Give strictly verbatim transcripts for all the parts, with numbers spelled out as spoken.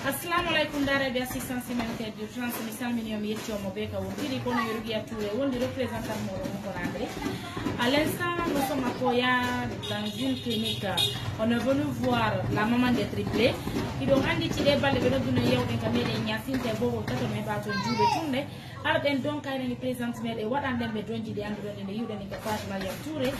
Assalamu alaikum, daara be assistance humanitaire d'urgence. Mi salmini on, mi yetti on mo be ka wontiri, kono yo Rugiya Touré wondi représentant mo ɗo on ko nandiri. À l'instant, nous sommes à Koya dans une clinique. On est venu voir la maman des triplés. Hiɗon andi tiɗe balɗe ɓe nodduno yewɗen ka meɗen ñasinte bobo tato me baton juuɓe tunde. Arɗen donka enen e présente meɗen waɗanɗen ɓe donji ɗi annduɗon ɗi nde yiwɗen ka page Mariam Touré.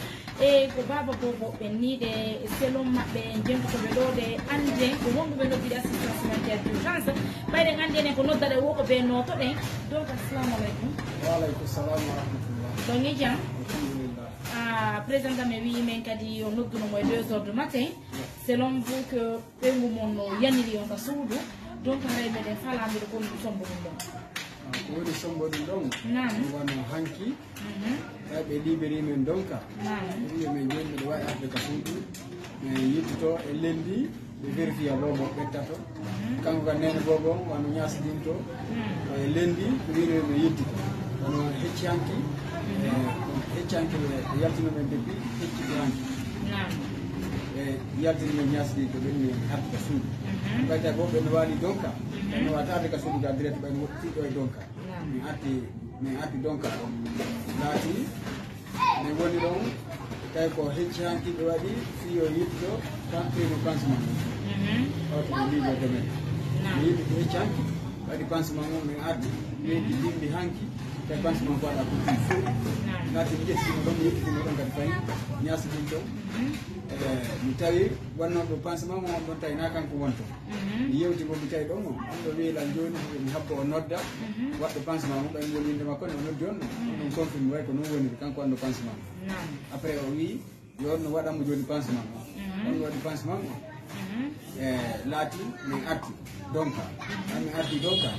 E ko baaba bobo ɓe niiɗe selon maɓɓe jemtotoɓe ɗo ɗe annden ko honɗuɓe noddude assistance humanitaire d'urgence. Ɓayɗen anndi enen ko noddaɗe wo ko ɓe nootoɗen. Donc, assalamu alaikum. Wa alaikum salam wa rahmatullah. Ɗon e jam? Alhamdulillah. Ah, présente me wi'i men kadi o nodduno mo e deux heures du matin. Selon vous que ɓeyngu mon no yaniri on ka suudu, donc haray meɗen faalaa mbiɗo ko woni sombo ɗum ɗon. Ah, ko woni sombo ɗum ɗon? Naam. Wano hanki, Mhm. Tawi ɓe libéré men donka. Naam. Ɓe wi'i men jooni miɗo wawi arde ka suudu. Men yettoto e lundi, ɓe vérifier bobo ɓettato. Mhm. Kanko ka nene bobo on, wano ñasidinto. Mhm. E lundi, ɓe wi'i men yettito. Wano hecci hanki, Mhm. eh, hecci hanki ɓe yaltino men depuis hecci hanki. Naam. Ɓe yaltini men ñasidinto, ɓen men arde ka suudu. Mhm. Ɓay tawi bobo ɓe no waali donka. Mhm. Ɓe no wata arde ka suudu ka direct, ɓay no woɗɗi ɗo e donka. Naam. Min arti, min arti donka ɗon. Laati, min woni ɗon, tawi ko hecci hanki ɓe waɗi, fii yo yetto, kan-, fii no pansement. Mhm. Hawti ko libre domaine. Naam. Mi yiɗi ko hecci hanki, waɗi pansement mum, min arti, min Mhm. dimbi hanki, tawi pansement ko waɗa ko ɗum fof. Naam. Laati, mi ƴetti mo ɗon, mi yettiti mo ɗon kadi fayi, ñaasi ɗum ɗon. Mhm. Eh, mi tawi wonnooɓe pansement mo on ɗon tawi na kanko wonto. Mhm. Mi yewti mo, mi tawi ɗon mo. On ɗo wi'i lan jooni, mi habbo o nodda, Mhm. waɗɗo pansement mo, ɓen woni innde makko ne, o noddi on. Mhm. On ɗon confirme, way ko non woniri, kanko wonno pansement mo. Naam. Après, o wi'i, yo on no waɗa mo jooni pansement mo. Mhm. On no waɗi pansement mo. Mhm. Eh, laati, min arti. Donka. An mi arti donka.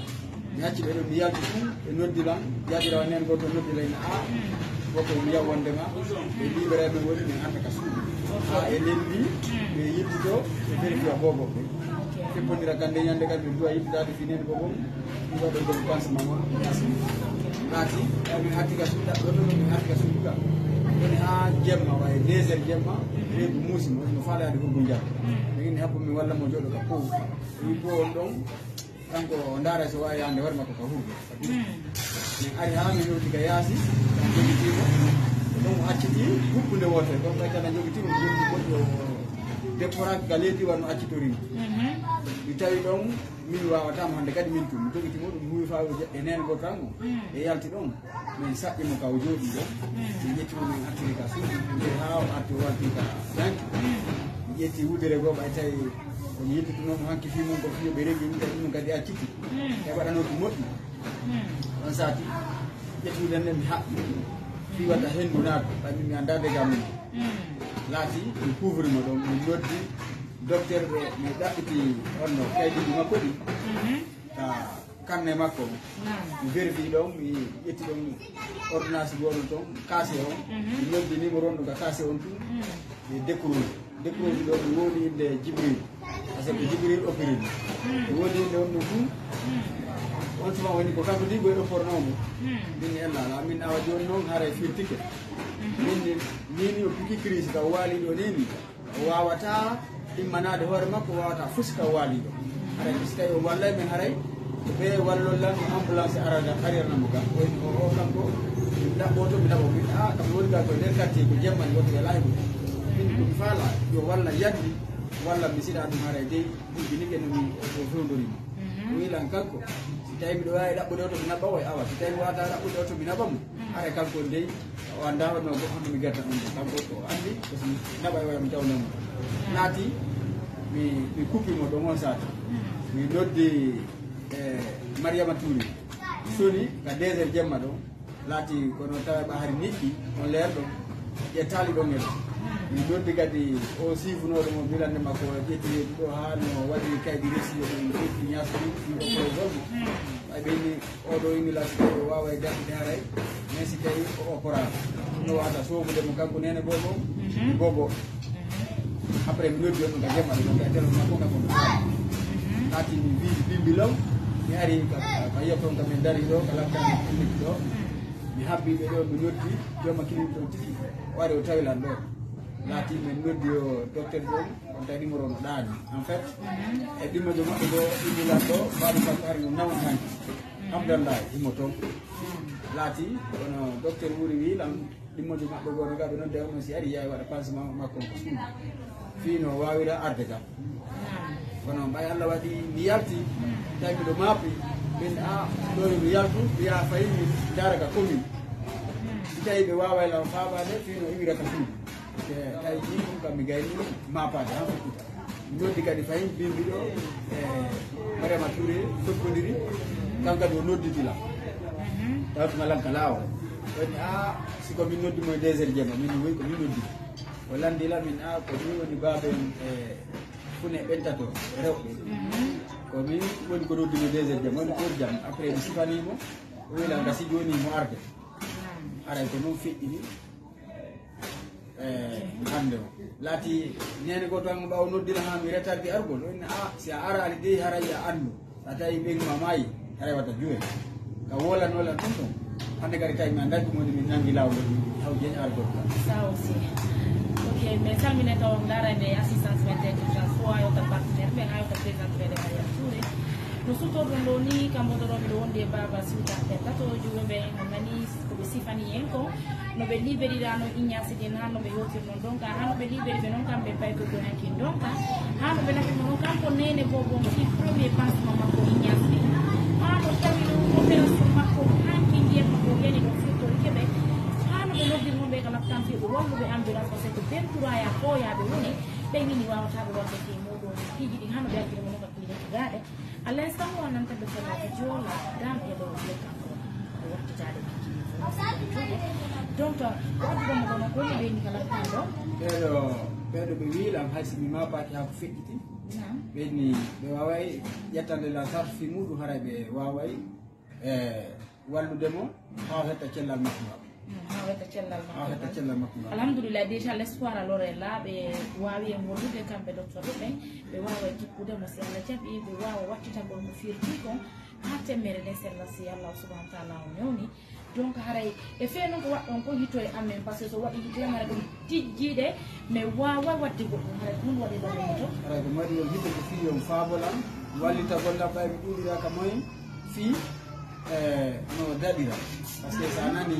Mi acci ɓe ɗo, mi yalti ɗum, ɓe noddi lan, jaabirawa nen goto noddi lan, a, goto mi yaw wonde ma, ɓe libéré men woni, min arta ka suudu. Ha e lundi, ɓe yidduto, ɓe vérifier bobo ɓe. Feppondira kande ñande kam, ɓe duwa yidditade fi nen bobo, ɗum waɗo ɗum pansement on. Laati, ay min arti ka suudu, ɗaɗɗo ɗo, min arti ka suudu ka. Woni ha jemma, wa e deux heures jemma, reedu muusi mo, no faalaade hurgu njar. Ɓe inni habbo mi walla mo jooɗo ka pow. Wi bo on ɗon, kanko o ndaara so waawi yaande hoore makko ka hurgo. Mm. Min ari haa min yewti ka yaasi, min jogitii mo. Ɗum o acciti hukkunde wootere, ɗon ɓay tan a jogitii mo, jogitii goɗɗo depporaaki ka leydi, wano accitori mo. Mhm. Mi tawi ɗon, min waawataa mo hannde kadi min tun. Mi jogiti mo, ɗum huwi faa e neen goo tan o, Mm. e yalti ɗon. Min saɓɓi mo ka o jooɗi ɗo. Mm. Min ƴetti mo, min artiri ka suudu. Min jehi haa o arti, o warti ka danki. Mm. Min ƴetti wudere goo, ɓay tawi on yettutuno mo hanki fii mum ko fii ɓe regi, min kadi ɗum kadi acciti. Mm. E waɗano ɗum moƴƴi. Mm. On saati, ƴetti wudere nden mi haɓɓi. Fii wata henndu naata, ɓay min mi anndaa dega mum. Mm. Laati, mi couvri mo ɗon, min noddi docteur ɓe, mi ɗaɓɓiti on no kaydiiji makko ɗi. Mhm. Ka Kanne makko, Naam. mi vérifié ɗon, mi ƴetti ɗon ordonnance gooto ton, kaase on. Mhm. Mi noddi numéro on ɗo ka kaase on tun. Mm. E décroché. Décroché ɗo, mi woodi innde Jibril. Parce que Jibril opéré. Mm. Mi woodi innde on ɗo tun. Mm. On tuma woni ko kanko ɗi ɓe opporno mo. Mm. Min ella la, min awa jooni noon haray firtike. Mhm. Min ni, min ni o piki crise ka waali ɗo ni. O waawataa immanaade hoore makko, o waawataa fusi ka waaliiɗo. Haray, si tawii o wallay men, haray ko ɓe wallol lan, no ambulance arana, arirana mo kan. O, o, o kanko, mi ɗaɓɓoto, mi ɗaɓɓo, mi, a, kam woni gal ko nder quartier, ko jemma ni, woto ɓe laahi mo. Min ko mi faala, yo walla yandi, walla mi siɗa ɗum, haray dey, ɓurginike no mi, o fewndori mo. Mhm. O wi lan kanko, si tawii miɗo waawi ɗaɓɓude oto, mi naɓɓa o e awa. Si tawii mi waawataa ɗaɓɓude oto, mi naɓɓa mo. Mm. Haray kanko dey, o anndaa hono, hono mi gerta ɗum. Kanko ko o anndi, ko si naɓa e waya mi tawna mo. Mm. Naati, mi, mi kuppi mo ɗon on saati. Mm. Mi noddi, eh, Mariama Touré. Mm. Soni ka deux heures jemma ɗon. Laati kono tawa ɓa hari nikki, on leer ɗon. Ƴettaali ɗon e ɗon. Mm. Mi noddi kadi o siifunooɗo mo bilande makko, ƴetti ɗo haa no waɗi kaydi resi, o ɗon ƴetti ñaasɗi, o koye golmo. Mm. Ay ɓe ni, oɗo imi laati tawi o waaway dartude haray, mais si tawi o opéra, no wata soobude mo kanko nene bobo, Mhm. bobo. Mhm. Après, mi noddi on ka jemma ɗo, ka téléphone makko, kanko no faami. Mhm. Laati mi wiidi bimbi law, mi ari ka, ka, ka yetto on ka min dari ɗo, ka lakkan min ɗo. Mhm. Mi habbi ɓe ɗo, mi noddi, jooma clinique ɗon tigi, o ari o tawi lan ɗo. Mi Laati min noddi o docteur Diom, on tawi numéro no ɗaani. En fait, e ɗimmojo maɓɓe ɗo, Ibulaat ɗo, Baaba Samb ari no nawan hanki. Abdallah, imo toon. Laati, kono docteur Wuri wi lan, ɗimmojo maɓɓe goo no gaɗo nodde on, si ari yaay waɗa pansement makko on ko suudu. Fii no waawira arde kam. Kono mbay Allah waɗi mi yalti, tawi miɗo maapi, min a ɗo mi yaltu, mi yaha fayin min ndaara ka commune. Si tawi ɓe waaway lan faabaade, fii no iwira ka suudu. Te tawi ɗin ɗum kam mi gayni maapaade han fukkuta. Mi noddi kadi fayin bimbi ɗo, e Mariama Touré, tokkondiri, kan kadi o nodditi lan. Tawtuma lan ka laawol. Woni a, si ko min noddi mo e deux heures jemma, min woy ko min noddi. O lanndi lan min a, ko min woni baaben e fune ɓen tato, rewɓe. Ko min woni ko noddi mo e deux heures jemma, woni ko jam. Après mi sifani mo, o wi lan gasi jooni mo arde. Aray ko noon feƴƴini. E hannde o laati neene gooto an ɓaawo noddira haa mi retardi argol, o inni a, si a araali dey haray a anndu, a tawi ɓen ma maayi, haray wata juwe. Ka woolanoolan ɗum ɗum. Hannde kadi tawi mi annday ɗum woni min nanngi laawol haw jeñ argol ka. Ça aussi. Ok, mais salmine taw on ndaara nde assistance médecine d'urgence fo haa yewta partenaire ɓe haa yewta président ɓe de Mariam Touré. No suttorɗum ɗo ni kambo ɗo ɗo miɗo wondi e baaba siwtaaɓe tato juwe ɓe on nani ko ɓe sifani en ko. No ɓe liberirano Ignace ɗin, haa no ɓe yewtirno donc haa no ɓe liberi ɓe noon kamɓe paykoto hankin donc haa no ɓe nafi mo noon kanko nene bobo mo fi premier pansement makko Ignace ɗin haa no tawi noon opération makko hankin ndiyam makko yani ɗon firtori keɓe haa no ɓe noddirmo ɓe kala tan fi ɓe walluɓe ambulance parce que ɓen turaya koyaɓe woni ɓe ngini wawataɓe walde fi muɗum piiji ɗin haa no ɓe addiri mo noon ka clinique gaɗe. À l'instant, on entend de faire la vidéo, la dame est au Vietnam. Donc, on dit comme on connaît les Nicolas Tando. Ɓeeɗo ɓeeɗo ɓe wiilam hay si mi maapaaki haa ko feƴƴiti. Ɓenni ɓe waaway ƴettande la sarfi muɗum haray ɓe waaway e wallude mo haa o hetta cellal makko ngal. Haa o hetta cellal makko ngal. Alhamdulillah, déjà l'espoir alors est là, ɓe waawi en wondude kamɓe docteur ɓe ɓe waawa e jippude mo si Allah jaɓi ɓe waawa wattitagol mo firti kon haa temmere nden sella si Allah subhanahu wa taala o newni. Donc haray e fee noon ko waɗɗon ko hito e amen parce que so waɗi hito en hara ɗum tijjiiɗe mais waawa waɗde goɗɗum haray ko ɗum waɗi ɗon hito. Haray ko mari on hito ko fii on faabolan wallitagol labbayɓe ɗuuɗiraaka moyen fii e no daɗira parce que sa nani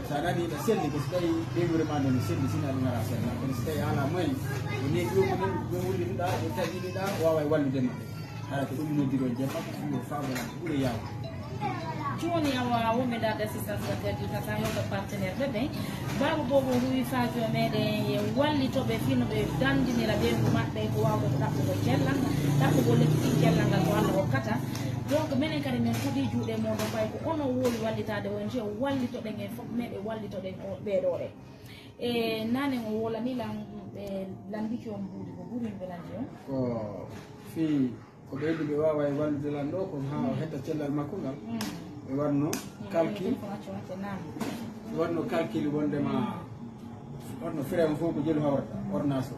sa nani ɗa selli ko so tawi ɓeynguure ma nde no selli sina ɗum ara sella kono so tawi ala moyen ko neɗi ɗo ko ɓe wulliriɗa ɓe taƴiɗiɗa wawa e wallude ma hara ko ɗum noddiro jemma ko ɗum famola ko ɓuuri yaw. Jooni awa wonɓe nda d' assistance matériel du tata hewɓe partenaire ɓe ɓen baaba bobo huwi faajo meɗen e wallitoɓe fino ɓe dandinira ɓeyngu maɓɓe ko wawde ko ɗaɓɓugol cellal ɗaɓɓugol lekki ɗin cellal ngal ko allah hokkata. Donc minen kadi min puɗi juuɗe moɗon ɓay ko onon woowi wallitaade O N G o wallitoɗen en fof meɗen wallitoɗen ɓeeɗoɗe. E nanen o wolani lan ɓe landiki on mbuuɗi ko ɓuri ɓe landi on. Ko fii ko ɓeydi ɓe waawa e wallude lan ɗo ko haa o hetta cellal makko ngal. Ɓe waɗno calcul ɓe waɗno calcul wondema waɗno frais on fof ko jelu hawrata ordonnance o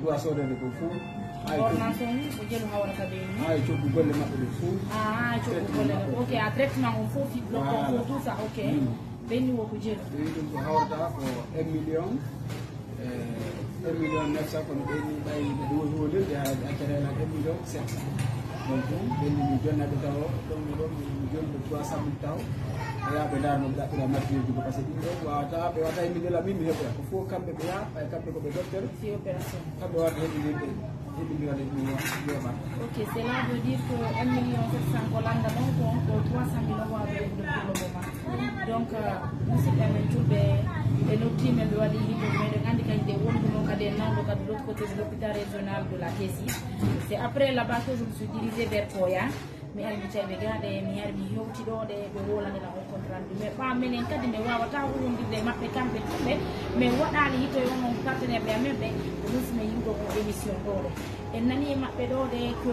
duwa sodede ko fof hay ordonnance on ko jelu hawrata ɓe ni hay coggu golle maɓɓe ɗe fof ah coggu golle ok a traitement on fof fi bloc on fof tout ça ok ɓenni wo ko jelu ɓe wi ɗum ko hawrata ko un million un million neuf cent kono ɓenni ɓay ɓe ɗo holirde ha ɓe accata hen un million sept cent donc ɓenni mi jonnaɓe taw ɗon mi ɗon mi jonni trois cent mille taw ɓe yaha ɓe darno ɓe ɗaɓɓira matériel ji par ce que ɗum ɗo wawata ɓe wata e min ɗela min mi heɓoya ko fof kamɓe ɓe yaha ɓay kamɓe ko ɓe docteur fi opération kamɓe wata heɓinirɓe heɓinirade ɗum yoɓa ok cela veut dire que un million sept cent ko landa ɗon ko ko trois cent mille o wawi hebde pour le moment donc musidɓe men julɓe ɓe noddi men ɓe waɗi yimɓe meɗen andi kadi nde wonduno kadi e nawɗo kadi l' autre côté de l'hôpital régional de la Tessie. C'est après là-bas que je me suis dirigé vers Koya. Mi ari mi tawi ɓe gaaɗe mi ari mi hewti ɗo ɗe ɓe wolani lan on compte rendu mais ɓa menen kadi mi wawata huwondirde e maɓɓe kamɓe tumɓe min waɗani hito e onon partenaire ɓe amen ɓe ko ɗum si min yiwɗo on émission ɗo ɗe en nani e maɓɓe ɗo ɗe ko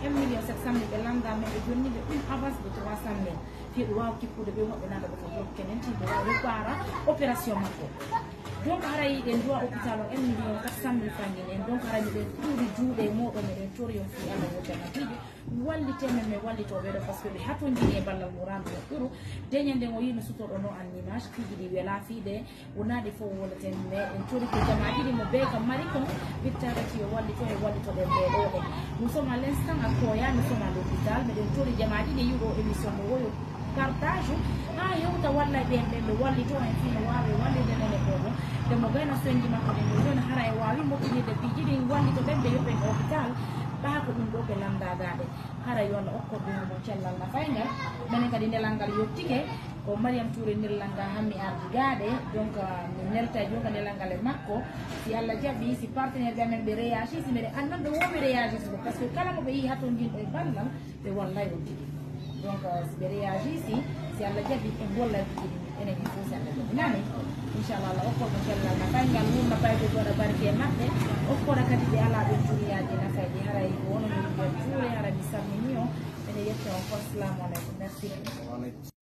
un million sept cent mille ɓe landa min ɓe jonni ɓe ɗum avance de trois cent mille fi ɓe wawa kippude ɓe maɓɓe nanda ɓe ko bloc kenen ti ɓe wawa répara opération makko donc haray ɗen duwa hôpital o un million quatre cent mille fangin en donc haray miɗen tuuri juuɗe e moɗon meɗen tori on fi allah wotana piɗe Wallite men, men wallitoo ɓee ɗoo, parce que ɓe hatondini e ballal Mourane moƴƴuru. Deñe nden o yii no sutorɗo no en image, piiji ɗi welaa fii de, wonaa ɗi fof wolaten, mais en torike jamaaji ɗi mo bee ka mari kon, wittaaka si yo wallito e wallitoɗen ɓee ɗoo ɓe. Nous sommes à l'instant à Koya, nous sommes à l'hôpital, meɗen tori jamaaji ɗi yi'uɗo émission mo woyo partage, haa hewta walla ɓeen ɓe ɓe wallito en fii no waawi wallitde nene boobo. Nde mo gayna soñji makko ɗin, mo joni hara e waawi moƴƴinirde piiji ɗin, wallito ɓen ɓe yoɓen hôpital, ɓaa ko ɗum ɗoo ɓe lanndagaade. Hara yo Allah okko ɗum mo cellal nafayngal. Menen kadi nelal ngal yottike. Ko Mariam Touré nelal ngal hammi ardi gaade. Donc, ah, min nelta e junngo nelal ngal e makko. Si Allah jaɓi, si partenaire ɓe amen ɓe réagi, si mbeɗe anndan ɗo woo mi réagi suko. Parce que kala mo ɓe yii hatondinɗo e ballal, ɓe wallay on tigi. Donc, ah, si ɓe réagi, si, si Allah jaɓi, en gollay tigi ɗum. Enen fof si Allah jaɓi. Nani? Inchallah, Allah okko mo cellal nafayngal, wurna bayde goɗa barke e maɓɓe. Okkoɗa kadi ɓe alaa ɓen juriyaaji nafayɗi. Haray ko onon yimɓe Touré, haray mi salmini on. Ene yetta on fof. Assalamu aleykum. Merci.